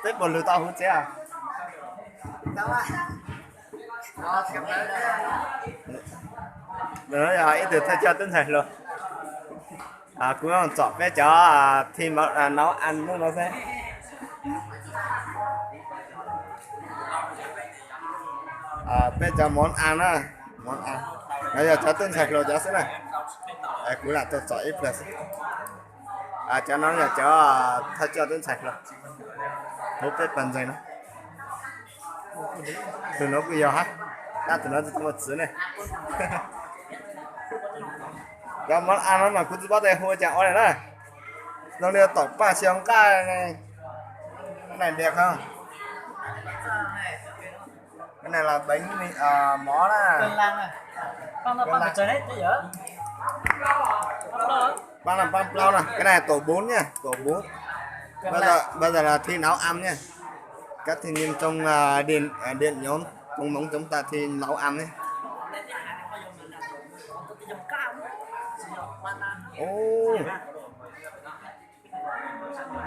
Peb puas lug tau huv tsev? Yog ib tug thawj coj tub ntxhais hluas, kuv tsom peb cov thi nov an hnub no xwb. Peb cov mov an na, mov an, no yog cov tub ntxhais hluas cov xwb na. Kuv lam tau tsom ib pliag xwb. Cov no yog cov thawj coj tub ntxhais hluas, huv peb pawg ntseeg na. Tus no kuj yog hab, tab tus no tsis tau muaj txwv ne. Cov mov an no mas kuv tsis paub tias hu ua cas ua li na. Zoo li tom paj xyoo nqaj ne. Naj ntiag ko. Cái này là bánh mì, à, món à. Paj no paj plaub na, cái này tổ bún nha, tổ bún. Bây giờ, bây giờ là thi nấu ăn nha. Các thành viên trong, à, điện, à, điện nhóm Công Mống chúng ta thi nấu ăn nhé. Ồ.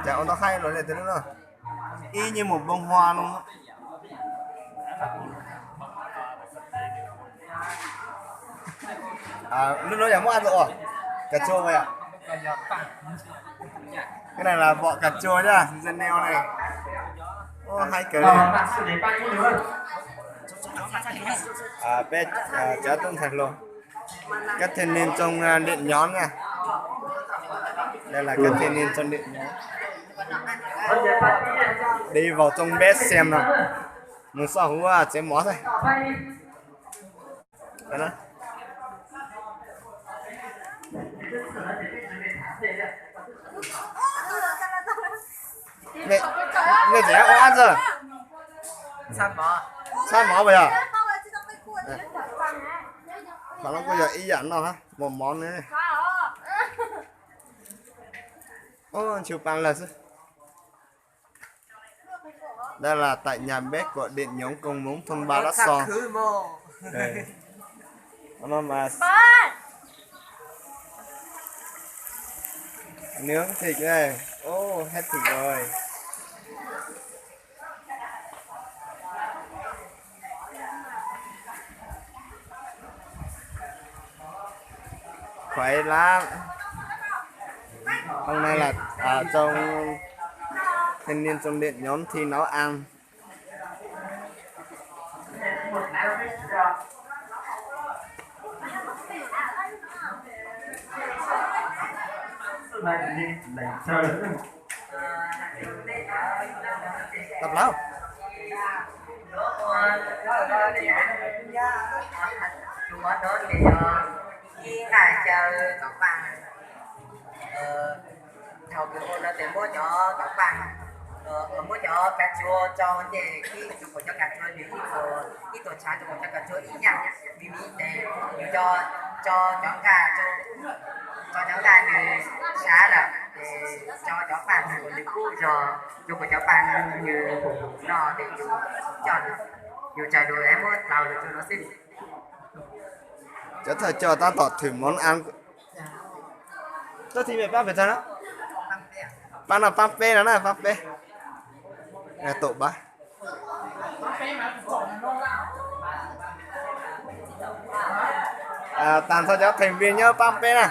Chả ôn tao hay rồi này, từ lúc nào. Y như một bông hoa luôn á. À, lúc đó giờ món ăn rồi à? Cà chua vậy ạ? Cái này là vỏ cà chua nhá, dân neo này. Ô, hay kiểu này. À, peb, à, chó tub ntxhais hluas. Các thành niên trong, à, điện nhóm nha. Đây là các thành niên trong điện nhóm. Đi vào trong bếp xem nào. Mus so huv tsev mov xwb. Nej tseem ua dab tsi? Txhaj mov puas yog? Qhov no kuj yog ib yam no, mos mov ne. Nchu pa lawg xwb. Đây là tại nhà bếp của Điện Nhóm Công Mống thôn ba Đắk Xo. Ơ, nướng thịt đây. Ô, hết thịt rồi. Khuấy lá. Hôm nay là, à, trong thanh niên trong điện nhóm thi nấu ăn. Tập lắm. Ib nqaj chaw tom paj, thaum kws ua no tes muab cov tom paj, muab cov kav tsua tso nce kib, rau kom cov kav tsua nws ib tug, ib tug tshav rau kom cov kav tsua ib yam, me me tes yus tso, tso cov nqaj, tso cov nqaj nws sav lawm ces tso cov paj nws kom nws kub zog, rau kom cov paj nws noj tes yus coj, yus tsaws lus es muab dlaus lawm rau no xwb. Cov thawj coj tab tom thử món ăn. Top thi mày pab pes tsawg na? Pab no pab peb no na, pab peb. Tổ ba. Tag nrho cov thành viên nyob pab peb na.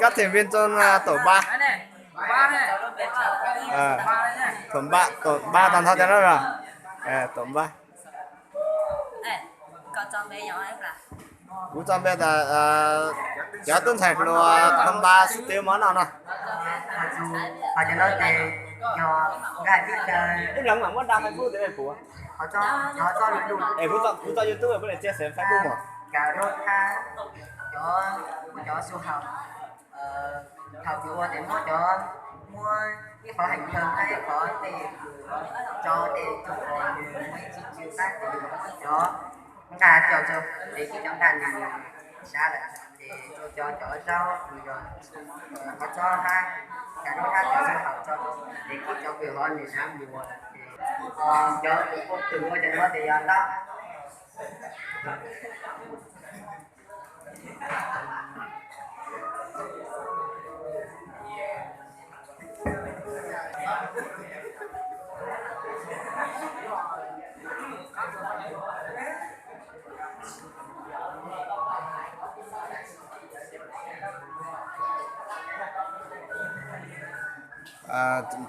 Các thành viên trong tổ ba. Tổ ba, tổ ba tag nrho cov no. Tổ ba. Kuv tso npe tas cov tub ntxhais hluas thoob npab xib twb mov noj no. Ib leeg mam muab da Facebook tes kuv. Es kuv tso YouTube, kuv le chia sẻ Facebook mas. Thaum kws ua tes muab cov, muab ib qhov heev thawj hab ib qhov tej, tso tej tug qhov nws muaj ib txhij tsw qab tes muab cov nqaj coj rau, tes kib cov nqaj nws sav lawm tes rau cov, cov zaub nws yog qhov txob hab, cov zaub hab cov zaub haus tso, tes kib cov kws hov nws hnav mus tes cov kws ua cov no tes yog ntaub.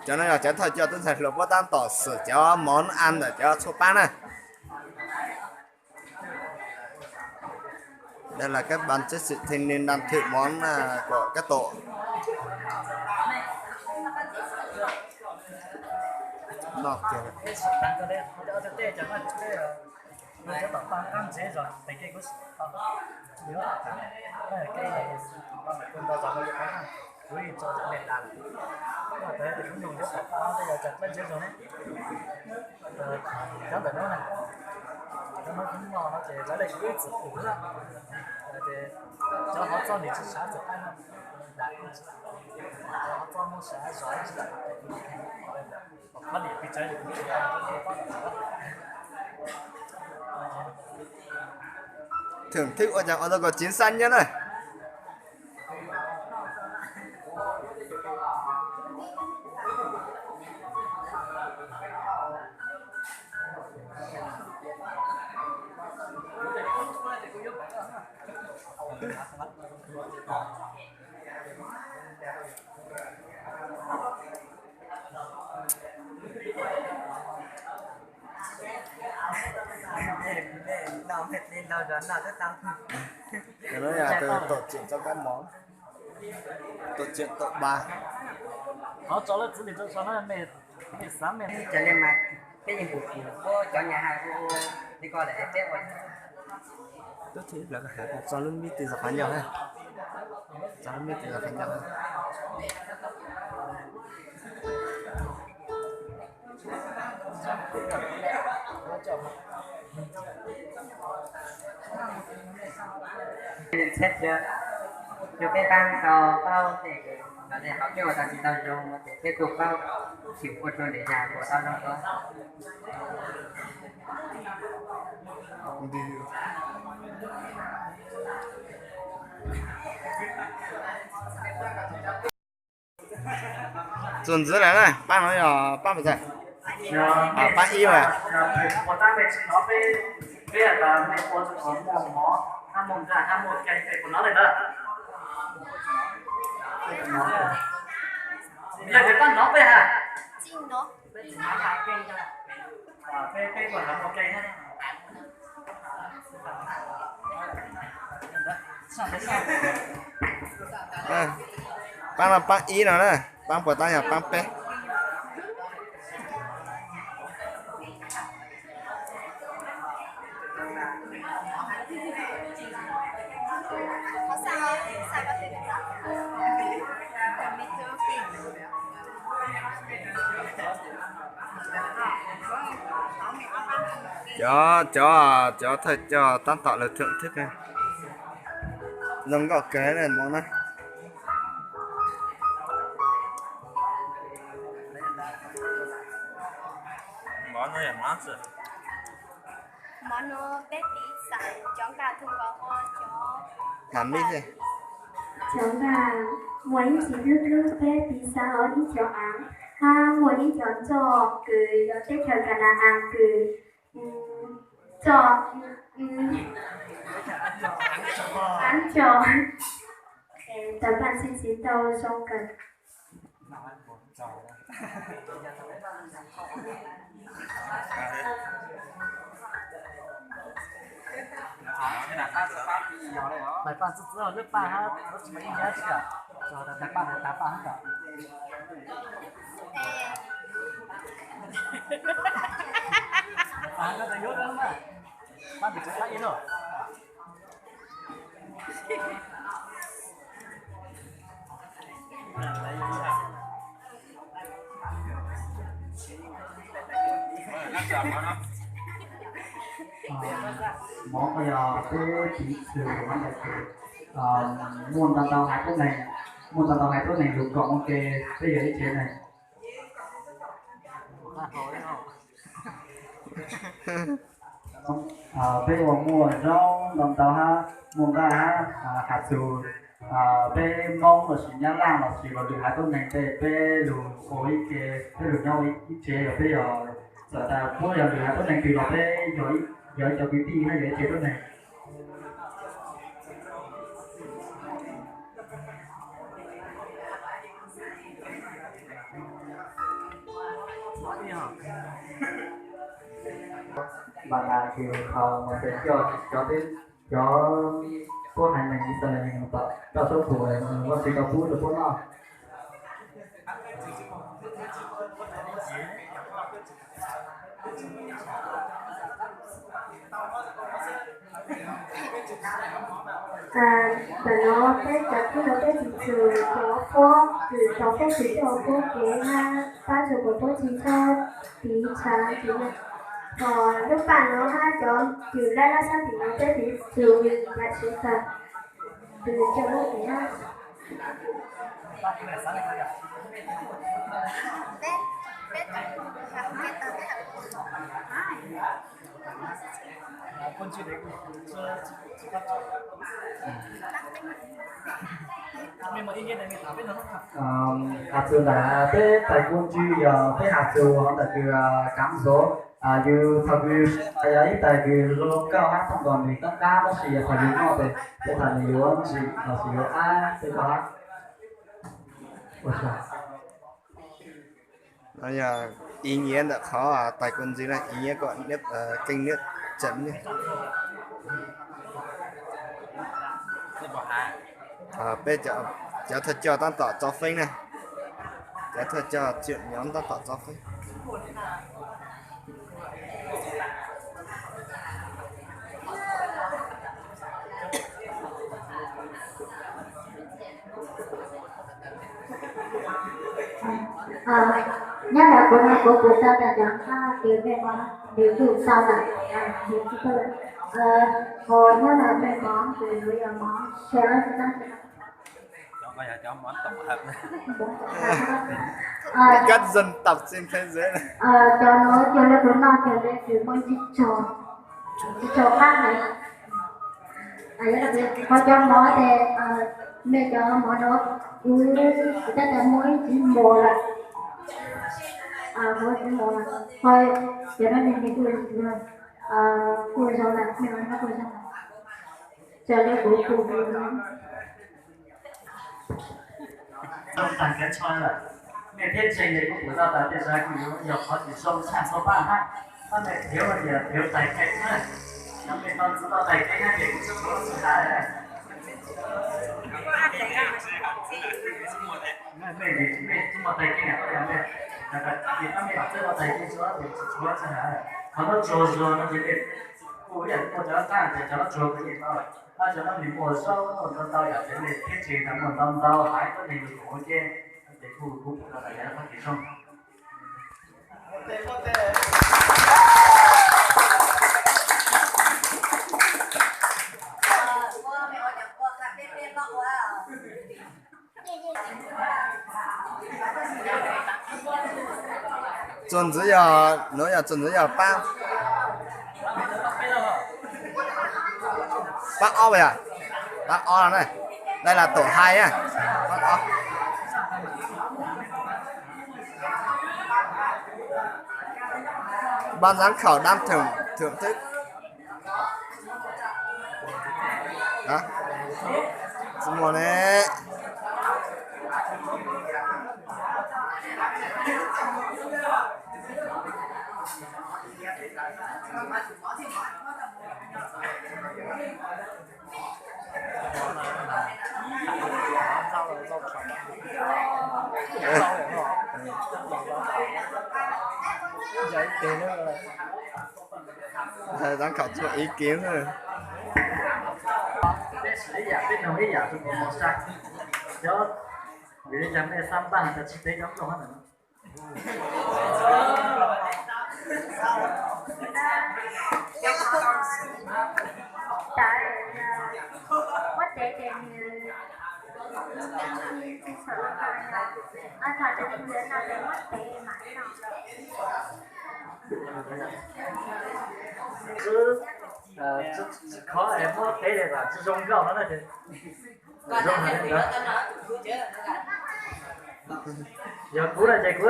Cov no yog cov thawj coj tub ntxhais hluas puab tab tom xwm cov mov noj ntawm cov tshuaj pab na. Đây là các bạn sẽ sự thanh niên đang thử món à, của các tổ. Nọ kìa. Cov ntawm no na, cov no kuv noj no ces lawv li kuv ib txwm pum xwb, ces cov hov txoj nws tsis sav txawm qaib no, cov hov txoj muaj sav zog tsis Thưởng thức ua cas ua tau kom chín xanh nyob na. Cái đó là từ tổ trưởng trong các món, tổ trưởng tổ ba. Qhov tso lawv txwv li tso tso na, mej xav mej. Cov li mas peb yeej pum pum puab cov nyab hais hu li ko lawm peb ua. Tub thib lawv hais tso lub mib twg zov qhov ncauj, tso lub mib twg zov qhov ncauj. Txheb, yog peb paab tau paub tej no, qhov peb ua tau tsis tau zoo no ces peb kuj paub tsim ua rua nws yam ua tau zoo dua. Txuas ntxiv lawm na, paab no yog paab pes tsawg? Paab ib mas. Paab no paab ib no na, paab puas tab yog paab peb? Cov, cov, cov thawj coj tab tom lawv thưởng thức. Zoo nkauj kawg mov na. Món no peb tiv xav cov nkag thoob nkaus ua cov, cov nkag muaj ib txhia hlwb hlwb peb tiv xav ua ib cov av, hab muaj ib cov ntxoj kws yog teb chaws Kas Nas As kws ntxoj, av tso, tawm paj txi txiv tau zoo kawg. Lawv paj txi txiv lub paj hab, lawv tsis muaj ib nyab tsi, lawv paj tas paj hab tas. Mov ko yog peb tiv xwm, muaj ntau ntau haiv tuab neeg, muaj ntau ntau haiv tuab neeg lug koom ua ke, peb yog ib tsev neeg. Peb ua muaj zaub ntau ntau hab, muaj nqaj hab, has txug Peb Hmoob los sis Nyab Laj los sis lwm haiv tuab neeg tej, peb lug ua ib ke, peb lug nyob ib tsev, yog peb yog txawm tas puab yog lwm haiv tuab neeg twg los peb yog ib cov kwv tij hab yog ib tsev tuab neeg. Mas nas kws thaum mus tes coj cov, cov puab haiv neeg Yixalayees mus tom toj suab puam, Vajtswv tau pub rua puab noj. Thaum no peb cov tij laug peb txiv txwv cov puab, txwv cov puab txwv coj puab kev hab pab txhua puab tsis txhob tiv tshav tiv na. Thaum lub paj no hab cov cws laij laj sab tim no peb txiv txwv yav tsev tag, txwv coj puab kev hab. Has txug ntawm peb tais kua ntswg yog peb has txug hov ntawm kws kav zov, yus thaum kws yog ib tais kws zoo zoo nkauj hab thooj nkaus nwg qab qab tab sis yog thaum yus noj tes peb tas nwg yuav ntsim los sis yuav ab peb koj hab. Ua tsaug. Yog ý nghĩa ntawm qhov tais kua ntswg na, ý nghĩa của nước, ờ, kênh nước chảy nước. Ờ, peb cov, cov thawj coj tab tom tso feeb na. Cov thawj coj tsim nyom tab tom tso feeb. Nyob ntawm kuv no kuv pum tau tas cov haj kws mej muab nws kuj tau lawm, nws kuj tau lawm. Ho nyob ntawm mej mov kws yuav yog mov sab, cov nuav cov le kuv noj cov le kws muaj ib tsi tsog, tsi tsog qab heev. Ho cov mov tes, mej cov mov no kuv, kuv tab tom muab ib tsi mos lawm, muab ib tsi mos lawm. Ho cov no nws kuj, kuj zoo lawm, mej no kuj zoo lawm. Cov le kuv kuj zoo tag kev tsho lawm. Mej peb tsev le kuv pum tau tas tej zag kuj yuav yog qhov tsis zoo tshaj txhua pab hab. Tab mej piav tias piav tais kev na, yog mej tau ntxiv tau tais kev hab ces kuv tsis tshua txhawj hab. Mej, mej tub muaj tais kev na, yog mej, ces tab mej lam txawb tau tais kev tso ces tsis tshua txhawj hab. Qhov nuav tsuag zog no ces mej kuj ib yam li muaj cov qab ces cov nuav tsuag kuv yeej tau. Tab cov nuav nws muaj zaub muaj ntau ntau yam ces mej peb tsev tas muaj ntau ntau haiv tuab neeg lug koom ua ke, ces kuj kuv pum tau tas yog qhov tsis zoo. Txuas ntxiv yog, nuav yog txuas ntxiv yog pab, pab ob yom, pab ob na, đây là tổ hai á, pab ob. Ban giám khảo đang thưởng, thưởng thức. Tsis muaj ne. Giám khảo cho ý kiến. Peb siv ib yam, peb noog ib yam rua puas mos sai. Cov, vim li cas mej xav npaj tas tsis teb cov nplooj hab ntawm no? Muab tev ces nws, thaum nws yuav no ces muab tev mam noj. Tsis khov es muab teb li los tsis zoo nkauj no na ces zoo heev li ntawd. Yog kuv no ces kuv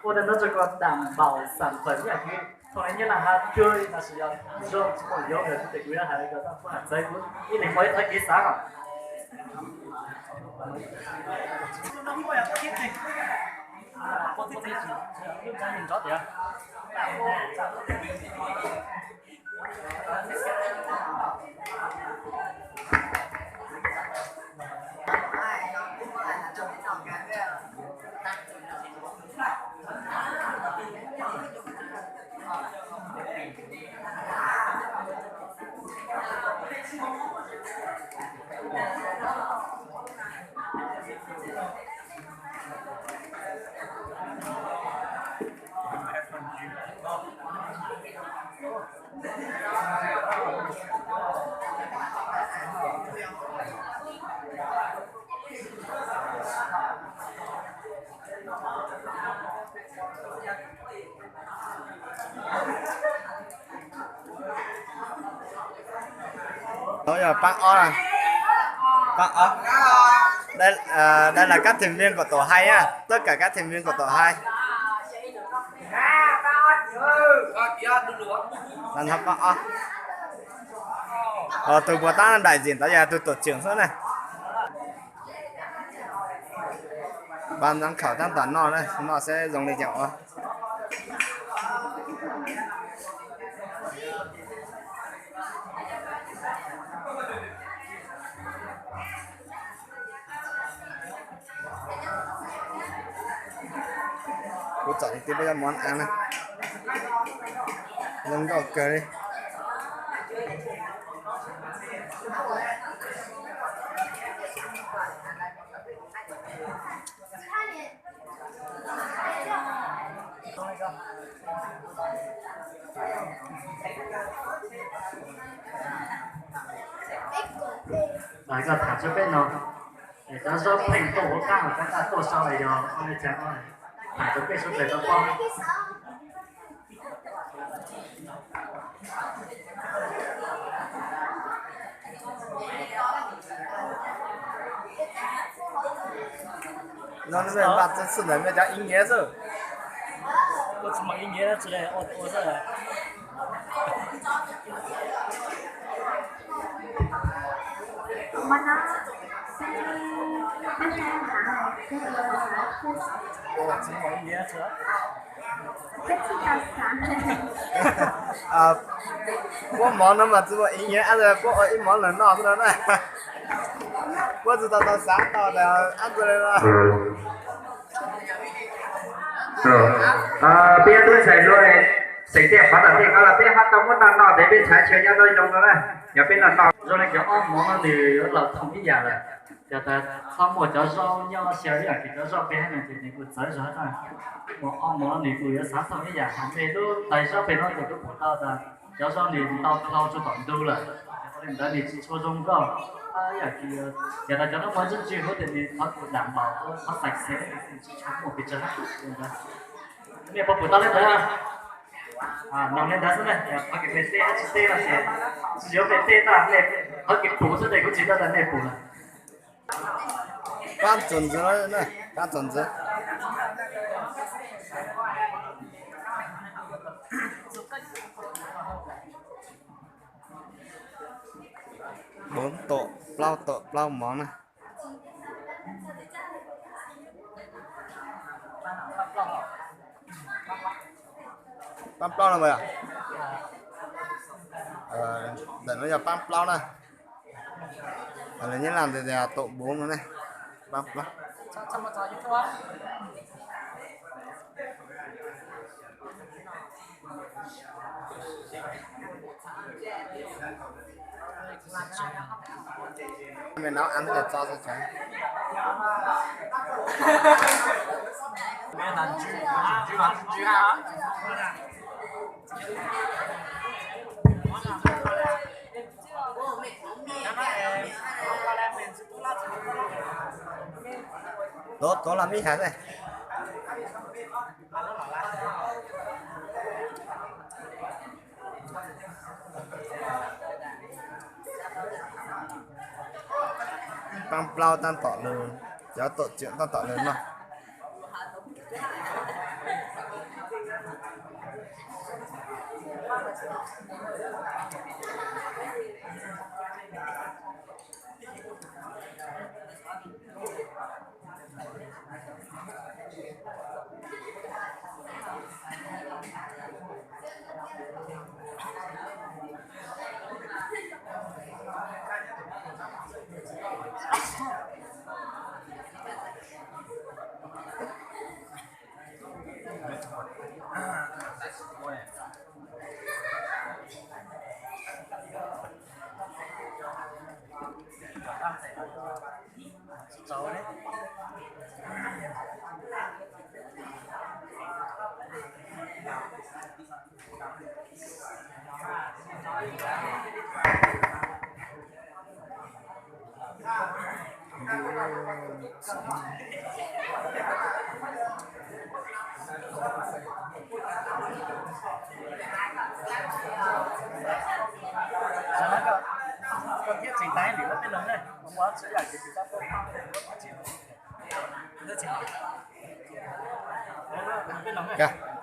ua tej no rau koj đảm bảo sản phẩm ib yam kiag thooj li nyob na ha cuag li no tsis yog zoo tsis muaj yoov ntawd ces kuv yuav hais li ko tau puab hais txawv kuv ib leeg muaj ib thawj kev xav os. Đó là bác ó à? Bác ó. Đây, à, đây là các thành viên của tổ hai nhá. Tất cả các thành viên của tổ hai. Là nó bác ó. Ờ, tus puas tab đại diện đó là tus tổ trưởng xwb nè. Ban giám khảo tab tom noj na, noj seb zoo li cas ua. Kuv tsom li tib pob zeb mov na, zoo nkauj kawg li. Koj tham tso peb no, cov zaub pheej tuaj hauv qab hauv qab tuaj sau yog ua li cas no, tham rau peb sawv daws tau paub. No, no, no, npaj txog xwb ntawd mej cov ib nyiav xwb. Ua tsis muaj ib nyiav tsis le ua xwb. Puab mov no mas tsis muaj ib nyiav, puab ua ib mov lawm noj xwb no na. Puab tsis tau tau xav tau tas ab tsi li no. Peb tub ntxhais hluas xeem tej qhov tom tej qhov los peb ho tau muab noj noj tes peb txhais chaw nyob zoo zoo no na. Yog peb noj noj zoo li cov ob mov no nws yuav los thoom ib yam lawm. Yog tas txhob muaj cov zaub nyob xyaw ib yam kiag cov zaub peb hab no ces nws kuj txawv zog na. Muaj ob mov no nws kuj yuav xav thoom ib yam, hais mej lub tais zaub pem no ces kuv pum tau tas cov zaub nws ntau dhau tsuas tom ntug lawm, yog li ntawd nws tsis tshua zoo nkauj. Yam kiag yog tas cov no muaj ntsuj ntswg huv ces nws qhov kuj dam npaum, qhov xaim xev tsis tshua muaj pes tsawg li ntawd. Mej puas pum tau li ntawd? Noog li ntawd xwb na, qhov kev pem teb hab tsis teb no ces tsis yuav pem teb tag, mej qhov kev pum xwb tes kuv tsis tau tas mej pum lawm. Pab txuas ntxiv, pab txuas ntxiv. Bốn tổ, plaub tổ, plaub mov na. Pab plaub no mas. Ntawm no yog pab plaub na. Lawv nyob laj ntawd tias tổ bốn no ne. Pab plaub. Mày nấu ăn cho tao sao chán. Tuav, tuav los mib hais xwb. Paab plaub tab tom lug, cov tuam tseem tab tom lug noj.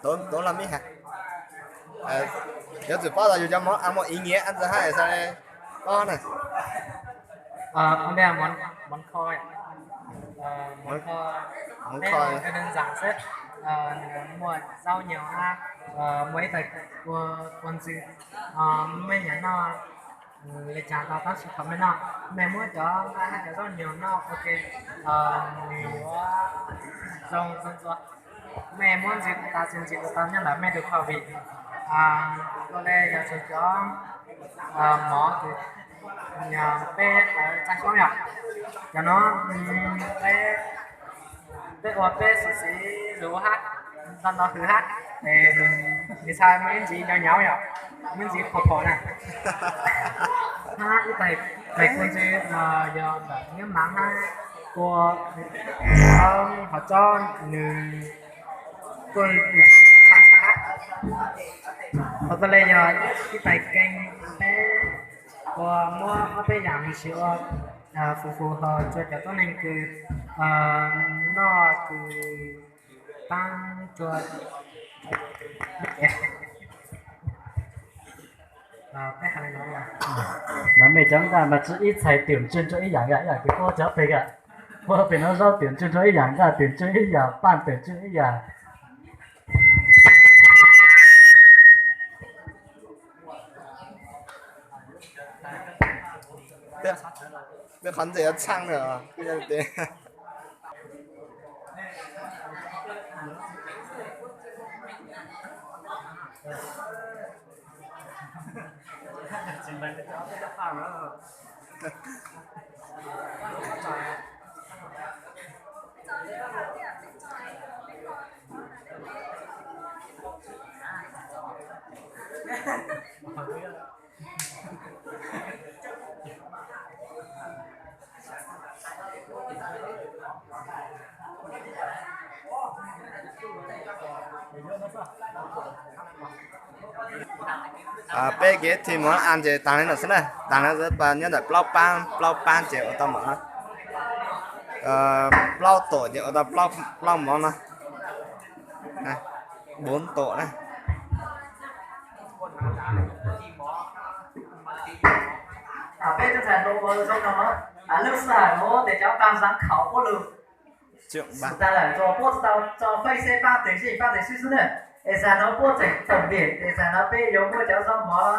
Tuav los mib has, yuav tsum paub tas yus cov mov a muaj ý nghĩa ăn dưa haj sa le ob na. Con đây là món món kho ạ. Ờ, món kho, món kho rất là đơn giản xếp. Ờ, mua rau nhiều ha. Ờ, mua ít thịt, mua con dưa. Ờ, mua nhà no, ừ, lấy trà tao tao sẽ không biết no. Mẹ mua cho ba hai cái rau nhiều no, ok. Ờ, mua rau rau rau. Mej muab ntxiv tas tsis ntxiv tas nyob ntawm mej tus khẩu vị. Ua li yog tsuas cov mov kws peb hauv txaj xyoob yom, cov no peb ua peb xis xis zus hab, ntau ntau hws hab, es nws txhaj muaj ib ntxiv nyob nyob yom, muaj ib ntxiv phom phom na. Hab ib tais kua ntxiv yog ntawm nyob maav hab kua hov tsob nws kuj txhaj ntxiv hab. Qhov tas li yog ib tais keeb peb ua muab ob peb yam huv si ua fwv fwv hos rua cov tuab neeg kws noj kws paab rua. Mas mej cov nqaj mas tsi ib txhais tiam ntseeg rua ib yaam, ib yaam kws puab cov peg, puab peg nuav zaub tiam ntseeg rua ib yaam, nqaj tiam ntseeg ib yaam, paaj tiam ntseeg ib yaam. Peb qhov ntawd yuav txhaaj na. Peb kev thim mov a ces taag le nuav xwb na, taag le nyob ntawm plaub paab, plaub paab ces ua tau mov no, plaub tuam ces ua tau plaub mov no, bốn tổ na. Peb tub ntxhais hluas ua zoo no, lub sij hawm nuav tes cov paj zaav khaum puab lug tag lawm, puab tsi tau tso peb seb pab teg zej pab teg swb xwb na. Es zag nuav puab tseem toom diam, es zag nuav peb yuav muab cov zaub mov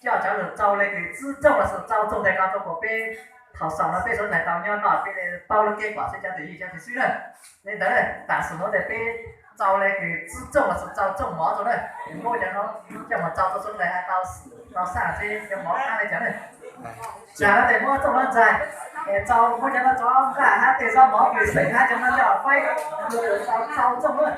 coj cov lug tsau le kws tswb tsooj los sis tsau tsooj tes ko rua kuas peb thaum xaus nuav peb suav dlawg tau nyob noj peb le paub lub keb kuas xwb cov teg zej cov teg swb na. Le ntawd tam sim nuav tes peb tsau le kws tswb tsooj los sis tsau tsooj mov rua na, muab cov nuav coj moog tsau rua suav dlawg has tau, tau xaaj seb cov mov qab le cov na. Zag nuav tes muab tsooj nuav ntxag, es tsau muab cov nuav tsau nqaj hab tej zaub mov kws xeem hab cov nuav coj faib, tsau tsooj na.